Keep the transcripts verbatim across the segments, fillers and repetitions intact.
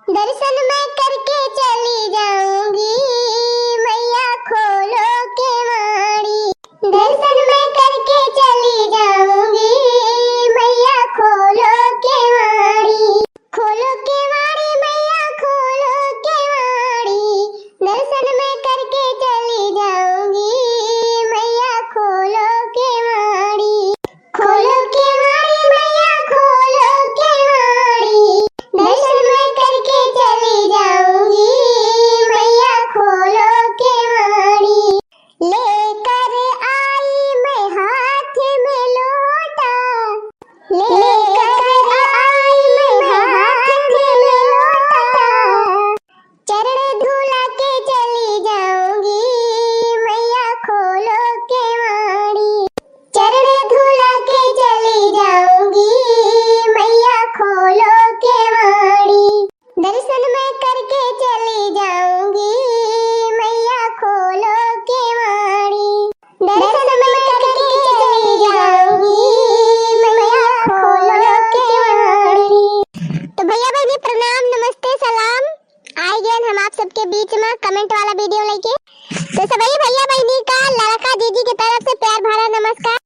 दर्शन मैं करके चली जाऊंगी, मैया खोलो केवाड़ी। दर्शन मैं करके चली जाऊंगी, मैया खोलो केवाड़ी। खोलो केवाड़ी, मैया खोलो केवाड़ी। दर्शन मैं करके चली जाऊंगी, मैया खोलो केवाड़ी। खोलो केवाड़ी, मैया खोलो केवाड़ी। दर्शन मैं करके चली जाऊंगी, मैया खोलो केवाड़ी। लेकर आई मैं हाथ में लोटा, लेकर आई मैं हाथ में लोटा। चरण धुला के चली जाऊंगी, मैया खोलो केवाड़ी। चरण धुला के चली जाऊंगी, मैया खोलो केवाड़ी। दर्शन मैं करके चली जाऊंगी, मैया खोलो केवाड़ी। दर्शन मैं करके चली जाऊंगी, मैया खोलो केवाड़ी। तो भैया बहिनी प्रणाम, नमस्ते, सलाम। आइ गएन हम आप सबके बीच में comment वाला video लइके। तो सबही भैया बहिनी का ललका जीजी के तरफ से प्यार भरा नमस्कार,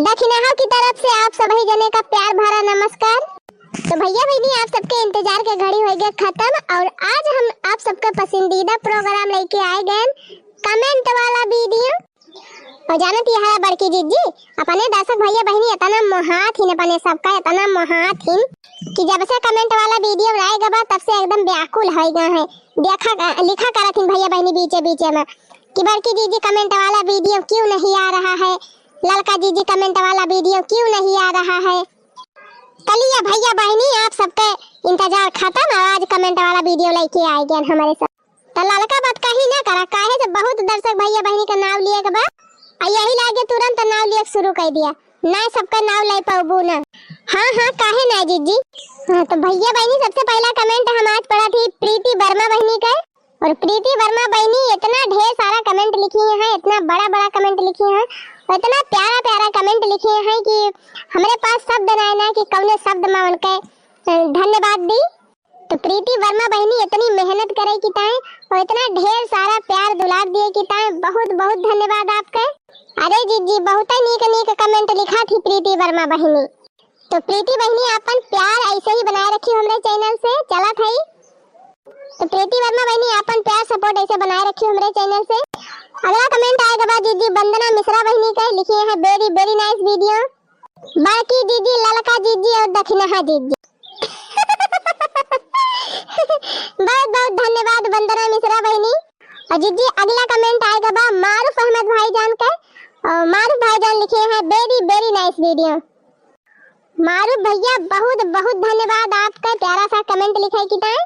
दखिनहा की तरफ से आप सबही जने का प्यार भरा नमस्कार। तो भैया बहिनी आप सबके इंतजार के घड़ी होइ गए खत्म और आज हम आप सबके पसंदीदा program लइके आइ गएन comment वाला video। और जानत ही है बड़की जीजी, अपने दर्शक भैया बहिनी इतना मोहात हिन, अपने सबका इतना मोहात हिन कि जब से comment वाला video आइ गबा तब से एकदम व्याकुल होइ गए हैं। देखा, लिखा करत हिन भैया बहिनी बीचे बीचे में कि बड़की जीजी comment वाला video क्यों नहीं आ रहा है, ललका जीजी comment वाला video क्यों नहीं आ रहा है। चलिए भैया बहिनी आप सबके इंतजार खत्म, आज comment वाला video लइके आइ गएन हमरे सब। त ललका बात कहीं ना करा, काहे से बहुत दर्शक भैया बहिनी का नाव लिए के बा, आ यही लागे तुरंत नाव लिए शुरू कर दिया, ना सबका नाव ले पाबू ना। हाँ हाँ, काहे ना जीजी। हाँ, तो भैया बहिनी सबसे पहला comment हम आज पढ़ा थी प्रीति वर्मा बहिनी का, और प्रीति वर्मा बहिनी इतना ढेर सारा comment लिखी हैं, इतना बड़ा बड़ा comment लिखी हैं, और इतना प्यारा प्यारा comment लिखी हैं कि हमरे पास शब्द ना है ना कि कौने शब्द में उनके, अ, धन्यवाद दी। तो प्रीति वर्मा बहिनी इतनी मेहनत करे की ताई और इतना ढेर सारा प्यार दुलार दिए की ताई बहुत बहुत धन्यवाद आपके। अरे जीजी, बहुत ही नीक नीक comment लिखा थी प्रीति वर्मा बहिनी। तो प्रीति बहिनी आपन प्यार ऐसे ही बनाए रखियो हमरे channel से, चलत है। तो प्रीति वर्मा बहिनी आपन प्यार support ऐसे बनाए रखियो हमरे channel से। अगला comment आए गबा जीजी वंदना मिश्रा बहिनी के, लिखी हैं very very nice video। बड़की जीजी, ललका जीजी और दखिनहा जीजी। बहुत बहुत धन्यवाद वंदना मिश्रा बहिनी। और जीजी अगला comment आए गबा मारूफ अहमद भाईजान के, और मारूफ भाईजान लिखे हैं very very nice video। मारूफ भैया बहुत बहुत धन्यवाद आपका प्यारा सा comment लिखे की ताई।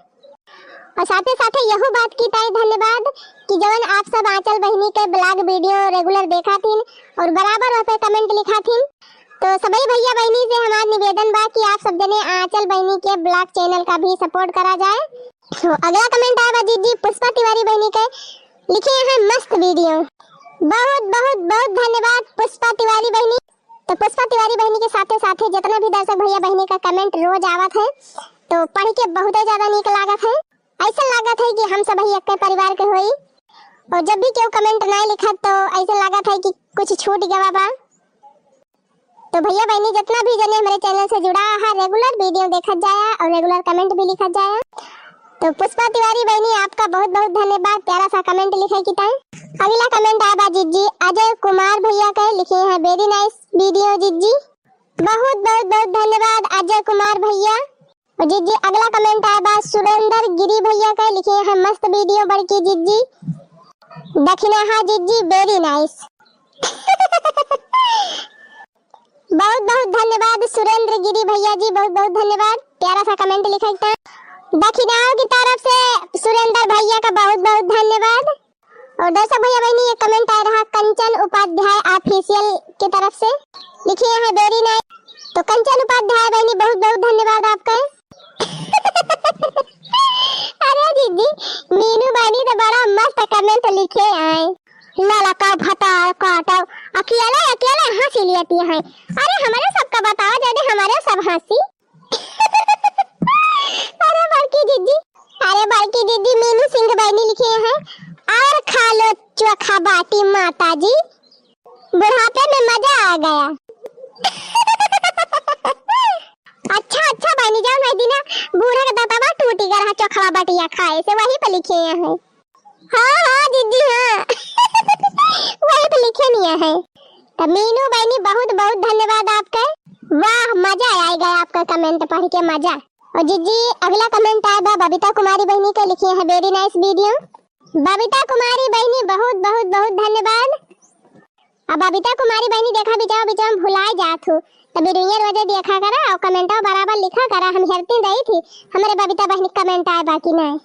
और साथे साथे यहू बात की ताई धन्यवाद कि जवन आप सब आंचल बहिनी के vlog video regular देखा थीन और बराबर वहाँ पे comment लिखा थीन। तो सभी भैया बहिनी से हमार निवेदन बा कि आप सब जने आंचल बहिनी के vlog channel का भी support करा जाए। तो अगला comment आया बा जीजी पुष्पा तिवारी बहिनी के, लिखे हैं मस्त video। बहुत बहुत बहुत धन्यवाद पुष्पा तिवारी बहिनी। तो पुष्पा तिवारी बहिनी के साथे साथे जितना भी दर्शक भैया बहिनी का comment रोज आवत है, तो पढ़ के बहुत ही ज्यादा नीक लागत है। ऐसा लागत है कि हम सब ही एक परिवार के होई, और जब भी केहू comment ना लिखत तो ऐसा लागत है कि कुछ छूट गवा बा। तो भैया बहिनी जितना भी जने हमरे channel से जुड़ा है, regular video देखत जाया और regular comment भी लिखत जाया। तो पुष्पा तिवारी बहिनी आपका बहुत बहुत धन्यवाद प्यारा सा comment लिखे की ताई। अगला comment आबा जीजी अजय कुमार भैया के, लिखे हैं very nice video जीजी। बहुत बहुत बहुत धन्यवाद अजय कुमार भैया। और जीजी अगला comment आबा सुरेंद्र गिरी भैया के, लिखे हैं मस्त video बड़की जीजी। दखिनहा जीजी very nice। बहुत बहुत धन्यवाद सुरेंद्र गिरी भैया जी, बहुत बहुत धन्यवाद प्यारा सा comment लिखे था। दखिनहा की तरफ से सुरेंद्र भैया का बहुत बहुत धन्यवाद। और दर्शक भैया बहिनी एक comment आ रहा कंचन उपाध्याय official की तरफ से, लिखे हैं very nice। तो कंचन उपाध्याय बहिनी बहुत बहुत धन्यवाद आपका। अरे जीजी, मीनू बहिनी तो बड़ा मस्त comment लिखे आए। ललका भतार काटो, अकेले अकेले हंसी लेती हैं। अरे हमरे सबका बताओ, जदे हमरे सब हंसी। अरे बड़की जीजी, ती माता जी, बुढ़ापे में मजा आ गया। अच्छा, अच्छा बहिनी, जौन वही दिना बूढ़ा के दतवा टूटी गया रहा चोखवा बटिया खाए से, वही पे लिखे हैं। हाँ, हाँ, जिज्जी, हाँ। वही पे लिखे नहीं है। तो मीनू बहिनी, बहुत, बहुत धन्यवाद आपका। वाह, मजा आ गया आपका comment पढ़ के, मजा। और जिज्जी, अगला comment आए बा बबीता कुमारी बहिनी के, लिखे हैं, very nice video। बबीता कुमारी बहिनी, बहुत, बहुत, बहुत धन्यवाद। अब बबीता कुमारी बहिनी, देखा, बिचावा, बिचावा में भुलाए जात हो, तो वीडियो रोजे देखा करा और commentवा बराबर लिखा करा। हम हेरती रही थी, हमरे बबीता बहिनी comment आए बा कि नहीं।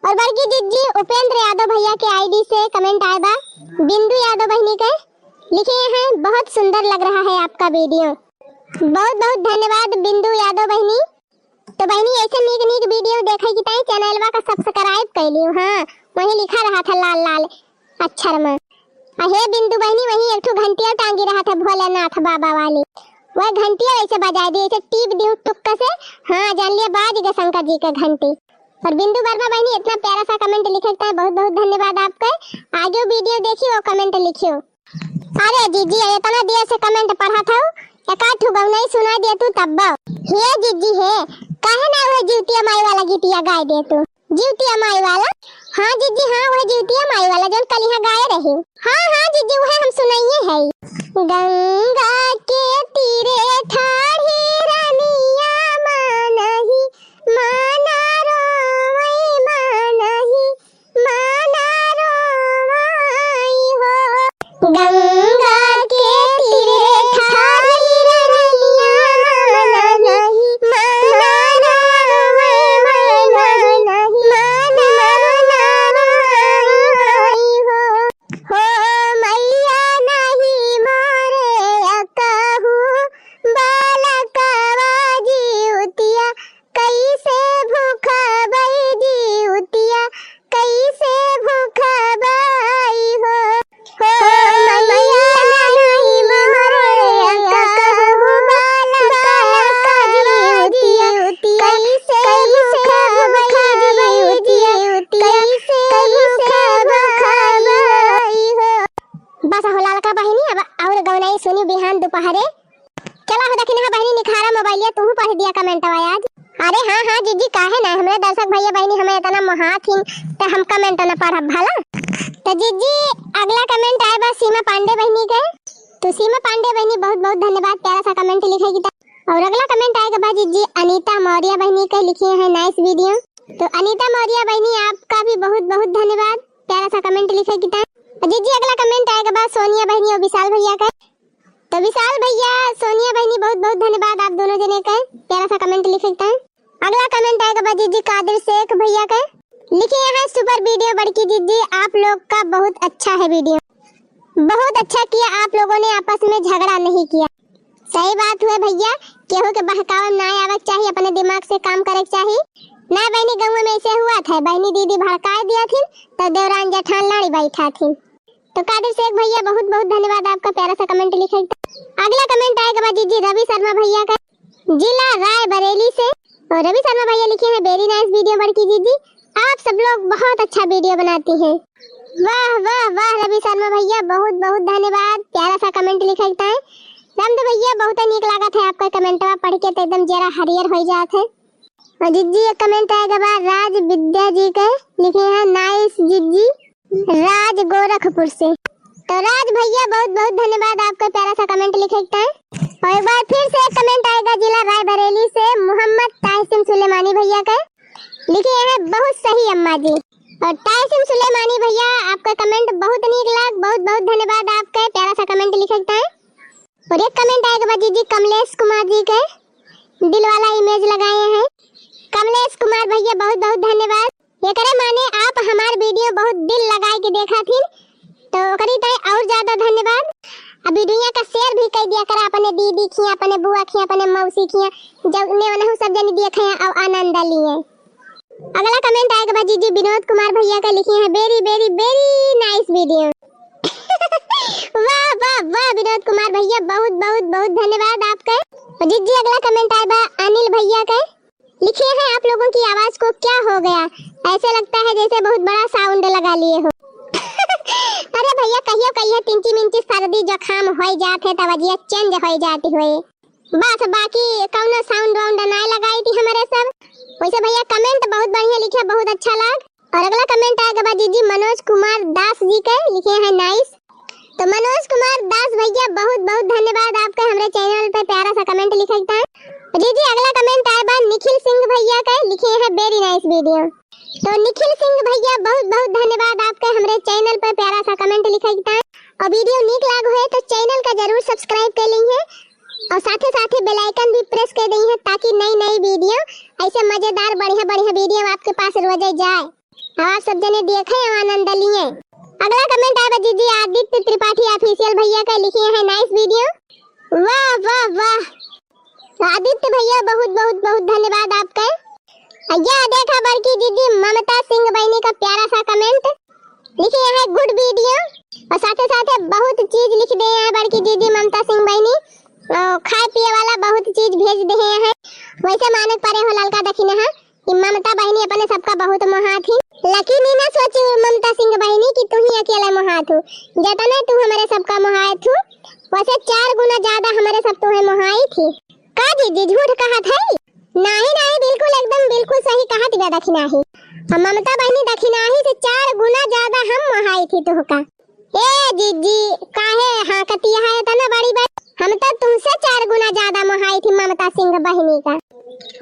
और बड़की जिज्जी उपेंद्र यादव भैया के ID से comment आए बा, बिंदु यादव बहिनी के, लिखे हैं, बहुत सुंदर लग रहा है आपका video। बहुत बहुत धन्यवाद बिंदु यादव बहिनी। तो बहिनी, ऐसे नीक नीक video देखे की ताई channelवा का subscribe कर लियो। हाँ, वहीं लिखा रहा था लाल लाल अक्षर में। आ हे बिंदु बहिनी, वहीं एक ठो घंटिया टांगी रहा था भोलेनाथ बाबा वाली, वह घंटिया ऐसे बजा दी, ऐसे टीप दी टुक्का से। हाँ, जान लिया, बाज गए शंकर जी के घंटी। और बिंदु वर्मा बहिनी, इतना प्यारा सा comment लिखे के ताई बहुत बहुत धन्यवाद आपका। आगे video देखियो और comment लिखियो। अरे जिज्जी, इतना देर से comment पढ़त हऊ, एकाध ठो गौनई सुनाई देतू तब्बो। हे जिज्जी हे, काहे ना वह जीवतिया माई वाला गीतिया गाए देतू? जीवतिया माई वाला? हाँ जिज्जी हाँ, वह जीवतिया माई वाला जौन कल यहाँ गाए रही। हाँ हाँ जिज्जी, वह हम सुनाइए है। गंगा के तीरे ठाढ़ी रनिया मानही, माना रोवई मानही, माना रोवई हो। गंगा के तीरे ठाढ़ी रनिया मानही, माना रोवई मानही, माना रोवई हो। हो मैया नहीं मोरे अकहू, बालकवा जीवतिया कैसे भूखबई जीवतिया, कैसे भूखबई हो। हो मैया नहीं मोरे अकहू, बालकवा जीवतिया, कैसे भूखबई जीवतिया, कैसे भूखबई हो। बस हो ललका बहिनी, अब और गौनई सुनी बिहान दोपहरे। चला हो दखिनहा बहिनी निखारा मोबाइलिया, तूहू पढ़ दिया commentवा आज। अरे हाँ हाँ जिज्जी, काहे ना, हमरे दर्शक भैया बहिनी हमें इतना मोहात हिन, त हम comment न पढ़ब भला। त जिज्जी, अगला comment आए बा सीमा पांडे बहिनी के। तो सीमा पांडे बहिनी, बहुत बहुत धन्यवाद प्यारा सा comment लिखे की। और अगला comment आए के बा जिज्जी अनीता मौर्य बहिनी के, लिखे हैं nice video। तो अनीता मौर्य बहिनी, आपका भी बहुत बहुत धन्यवाद प्यारा सा comment लिखे की। और जिज्जी, अगला comment आए के बा सोनिया बहिनी और विशाल भैया के। तो विशाल भैया, सोनिया बहिनी, बहुत बहुत धन्यवाद आप दोनों जने के प्यारा सा comment लिखे के ताई। अगला comment आए के बा जिज्जी कादिर शेख भैया के, लिखे हैं super video बड़की जिज्जी, आप लोग का बहुत अच्छा है video, बहुत अच्छा किया आप लोगों ने आपस में झगड़ा नहीं किया। सही बात हुए भैया, केहू के बहकावे में ना आवे के चाही, अपने दिमाग से काम करे के चाही। ना बहिनी, गाँव में ऐसे हुआ था, बहिनी दीदी भड़काए दिया थी, तो देवरान जेठान लड़ी बैठा थी। तो कादिर शेख भैया, बहुत बहुत धन्यवाद आपका प्यारा सा comment लिखे। अगला comment आए के बा जिज्जी रवि शर्मा भैया का, जिला रायबरेली से। और रवि शर्मा भैया लिखे हैं, very nice video बड़की जिज्जी, आप सब लोग बहुत अच्छा video बनाती हैं। वाह वाह वाह रवि शर्मा भैया, बहुत बहुत धन्यवाद प्यारा सा comment लिखे के ताई। रामदेव भैया, बहुत नीक लागत है आपका commentवा पढ़ के, तो एकदम जरा हरियर हो जात है। और जिज्जी, एक comment आए के बा राज विद्या जी के, लिखे हैं nice जिज्जी, राज गोरखपुर से। तो राज भैया, बहुत बहुत धन्यवाद आपका प्यारा सा comment लिखे के ताई। और एक बार फिर से एक comment आएगा जिला रायबरेली से मोहम्मद ताहसिम सुलेमानी भैया के, लिखे हैं बहुत सही अम्मा जी। और ताहसिम सुलेमानी भैया, आपका comment बहुत नीक लाग, बहुत बहुत धन्यवाद आपका प्यारा सा comment लिखे के ताई। और एक comment आएगा बा जिज्जी कमलेश कुमार जी के, दिल वाला image लगाए हैं। कमलेश कुमार भैया, बहुत बहुत धन्यवाद। एकरे माने आप हमार video बहुत दिल लगाए के देखा थी, तो ओकरी ताई और ज्यादा धन्यवाद। अब video का share भी कर दिया करा अपने दीदी खिया, अपने बुआ खिया, अपने मौसी खिया, जब ने उन्हें सब जनी देखे और आनंद लिए। अगला comment आएगा बा जिज्जी विनोद कुमार भैया का, लिखे हैं very very very nice video। वाह वाह वाह विनोद कुमार भैया, बहुत बहुत बहुत धन्यवाद आपका। और जिज्जी, अगला comment आए बा अनिल भैया का, लिखे हैं आप लोगों की आवाज को क्या हो गया, ऐसे लगता है जैसे बहुत बड़ा sound लगा लिए हो। अरे भइया, कहियो कहियो तिंची मिंची सर्दी जुकाम होइ जात है, तवजिया change होइ जाती होए। बस बाकी कौनो sound वाउंड नाय लगाई थी हमरे सब। वैसे भइया comment बहुत बढ़िया लिखे, बहुत अच्छा लाग। और अगला comment आए बा जीजी मनोज कुमार दास जी के, लिखे हैं nice। तो मनोज कुमार दास भइया बहुत बहुत धन्यवाद आपके हमरे channel पे प्यारा सा comment लिखे के ताईं। जीजी अगला comment आए बा निखिल सिंह भइया के, लिखे हैं very nice video। तो निखिल सिंह भइया बहुत बहुत धन्यवाद आपके हमरे channel पे प्यारा सा comment लिखे के ताईं। और video नीक लाग होए तो channel का जरूर subscribe कर लीजिए और साथे साथे bell icon भी press कर दीजिए ताकि नई नई video ऐसे मजेदार बढ़िया बढ़िया video आपके पास रोजे जाए। अब आप सब जने देखे और आनंद लिए। अगला comment आए बा जीजी आदित्य त्रिपाठी official भइया का, लिखे हैं nice video। वाह वाह वाह आदित्य भइया, बहुत बहुत बहुत धन्यवाद आपका। या देखा बड़की जीजी ममता सिंह बहिनी का प्यारा सा comment, लिखे हैं good video। और साथे साथे बहुत चीज लिख दे हैं बड़की जीजी ममता सिंह बहिनी, अ, खाए पिए वाला बहुत चीज भेज दे हैं। वैसे माने परे हो ललका दखिना है कि ममता बहिनी अपने सबका बहुत मोहात ही, लेकिन ई ना सोची ममता सिंह बहिनी कि तू ही अकेला मोहात हो। जतने तू हमरे सबका मोहात हो, वैसे चार गुना ज्यादा हमरे सब तुहे मोहाई थी। का जीजी झूठ कहत है? नाही नाही, बिल्कुल एकदम बिल्कुल सही कहत बा दखिनाही। हम ममता बहिनी दखिनाही से चार गुना ज्यादा हम मोहाई थी तुहका। ए जीजी, काहे हाँकती है इतना बड़ी बात? हम तो तुमसे चार गुना ज्यादा मोहाई थी ममता सिंह बहिनी का।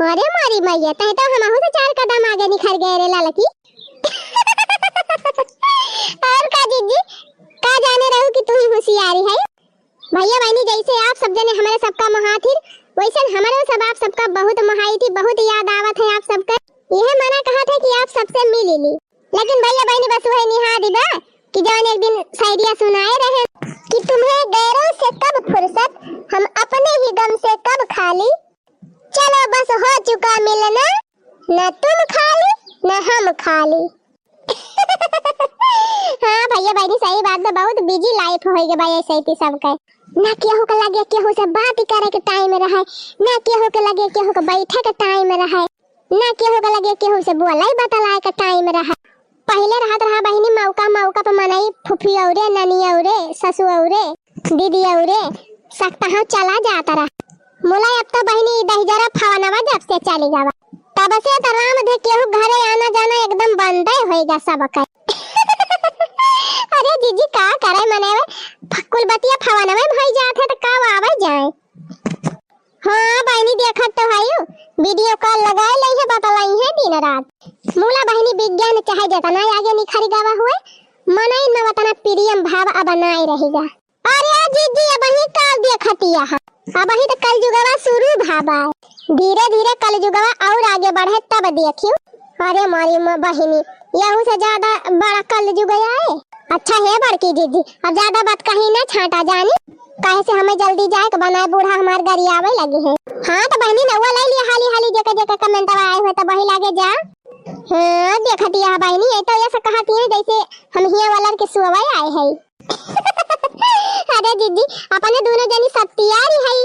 अरे मोरी मैया, तै तो हमहू से चार कदम आगे निखर गए रे ललकी। और का जीजी, का जाने रहू कि तू ही होशियारी है। भइया बहिनी, जैसे आप सब जने हमरे सबका मोहात ही, वैसन हमरो सब आप सबका बहुत मोहाई थी, बहुत याद आवत है आप सबका। यह मना कहत है कि आप सबसे मिली ली, लेकिन भइया बहिनी बस वही निहा दिबा कि जौन एक दिन शायरिया सुनाए रहे कि तुम्हें गैरों से कब फुर्सत, हम अपने ही गम से कब खाली, चलो बस हो चुका मिलना, न तुम खाली न हम खाली। हाँ भइया बहिनी, सही बात बा, बहुत busy life होइ गए बा ऐसे ही सबके। ना केहू के लगे केहू से बात करे के time रहे, ना केहू के लगे केहू के बैठे के time रहे, ना केहू के लगे केहू से बोले बतलाए के time रहे। पहिले रहत रहा बहिनी मौका मौका पे मनई फुफी औरे, ननी औरे, ससु औरे, दीदी औरे, सकतहा चला जात रहा। मुला अब तो बहिनी दहिजरा फवनवा जब से चली गवा, तब से तो राम धे केहू घरे आना जाना एकदम बंदे होइगा सबके। अरे जीजी का करे मने वे, फ-, कुल बतिया फवनवे में होई जात है तो का आवे जाए। हाँ बहिनी, देखत तो हयू, video call लगाए लई है, बतलाई है दिन रात। मुला बहिनी विज्ञान चाहे जतना आगे निखर गवा हुए, मनई न वतना प्रियम भाव अब नाय रहिगा। अरे जीजी, अबही का देखतिया है, अबही तो कलजुगवा शुरू भा बा। धीरे धीरे कलजुगवा और आगे बढ़े तब देखियो। अरे मोरी म-, बहिनी, यहू से ज्यादा बड़ा कलजुग आए। अच्छा हे बड़की जीजी, अब ज्यादा बात कहीं ना छाटा जानी, काहे से हमें जल्दी जाए के बनाए, बूढ़ा हमार गरियावे लगी है। हाँ तो बहिनी नौवा ले लिया हाली हाली, जेकर जेकर comment आए हुए तो वही लागे जा। हाँ देखतिया बहिनी, ये तो ऐसा कहती है जैसे हम हिया वाला के सुअवे आए है। अरे जीजी, अपने दोनों जनी सत्यारी है,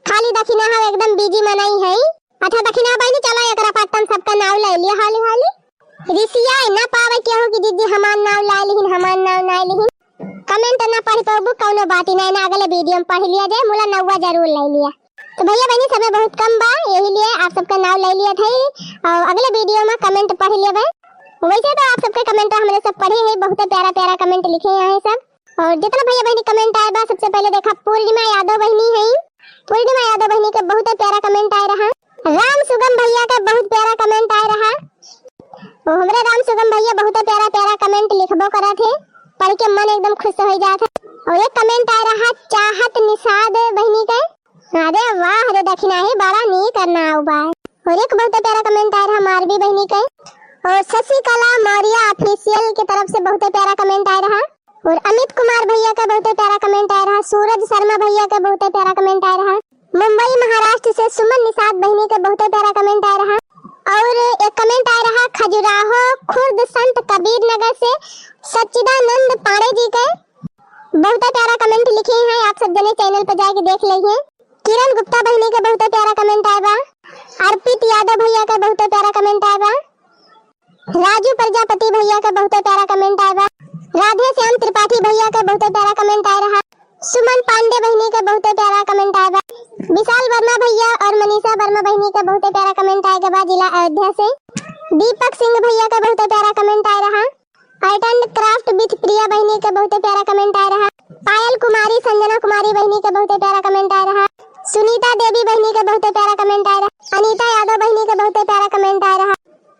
खाली दखिना हो एकदम busy मनई है। अच्छा दखिना बहिनी, चला एकरा पट्टन सबका नाव ले लिया हाली हाली। रिसिया ना पावे केहू कि जीजी हमार नाव ला लिहिन, हमार नाव ना लिहिन। Comment ना पढ़ पाबू, कौनो बात ही नहीं ना, अगले video में पढ़ लिया जाए। मुला नौवा जरूर ले लिया। तो भइया बहिनी समय बहुत कम बा, यही लिए आप सबका नाव ले लिया था और अगले video में comment पढ़ लिया बा। वैसे तो आप सबके comment हमरे सब पढ़े हैं, बहुत प्यारा प्यारा comment लिखे हैं सब। और जितना भइया बहिनी comment आए बा, सबसे पहले देखा पूर्णिमा यादव बहिनी है, पूर्णिमा यादव बहिनी के बहुत प्यारा comment आए रहा। राम सुगम भइया का बहुत प्यारा comment आए रहा। वो हमरे राम सुगम भइया बहुत प्यारा प्यारा comment लिखबो करा थे, पढ़ के मन एकदम खुश हो जात है। और एक comment आए रहा चाहत निषाद बहिनी के। अरे वाह रे दखिना ही, बड़ा नीक नाव बा। और एक बहुत प्यारा comment आए रहा मारवी बहिनी के। और शशिकला मौर्य official की तरफ से बहुत प्यारा comment आए रहा। और अमित कुमार भइया का बहुत प्यारा comment आए रहा, सूरज शर्मा भइया का बहुत प्यारा comment आए रहा, मुंबई महाराष्ट्र से सुमन निषाद बहिनी का बहुत प्यारा comment आए रहा। और एक comment आए रहा खजुराहो खुर्द संत कबीर नगर से सच्चिदानंद पांडे जी के, बहुत प्यारा comment लिखे हैं, आप सब जने channel पर जाके देख लेइए। किरण गुप्ता बहिनी का बहुत प्यारा comment आए बा, अर्पित यादव भइया का बहुत प्यारा comment आए बा। राजू प्रजापति भइया का बहुत प्यारा comment आए बा। राधे श्याम त्रिपाठी भैया के बहुते प्यारा comment आए रहा। सुमन पांडे बहिनी के बहुते प्यारा comment आए बा। विशाल वर्मा भैया और मनीषा वर्मा बहिनी के बहुते प्यारा comment आए के बा, जिला अयोध्या से। दीपक सिंह भैया के बहुते प्यारा comment आए रहा। Art and Craft with प्रिया बहिनी के बहुते प्यारा comment आए रहा। पायल कुमारी, संजना कुमारी बहिनी के बहुते प्यारा comment आए रहा। सुनीता देवी बहिनी के बहुते प्यारा comment आए रहा। अनीता यादव बहिनी के बहुते प्यारा comment आए रहा।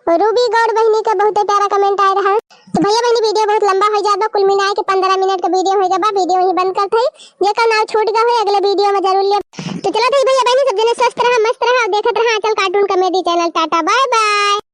रूबी गौड़ बहिनी के बहुते प्यारा comment आए रहा। तो भैया बहिनी, video बहुत लंबा हो जात बा, कुल मिलाए के पन्द्रह मिनट का video होइगा बा। Video वहीं बंद करत हई, जेकर नाव छूट गवा होई अगले video में जरूर लेब। तो चलत हई भैया बहिनी, सब जने स्वस्थ रहा, मस्त रहा और देखत रहा आंचल cartoon comedy channel। टाटा bye bye।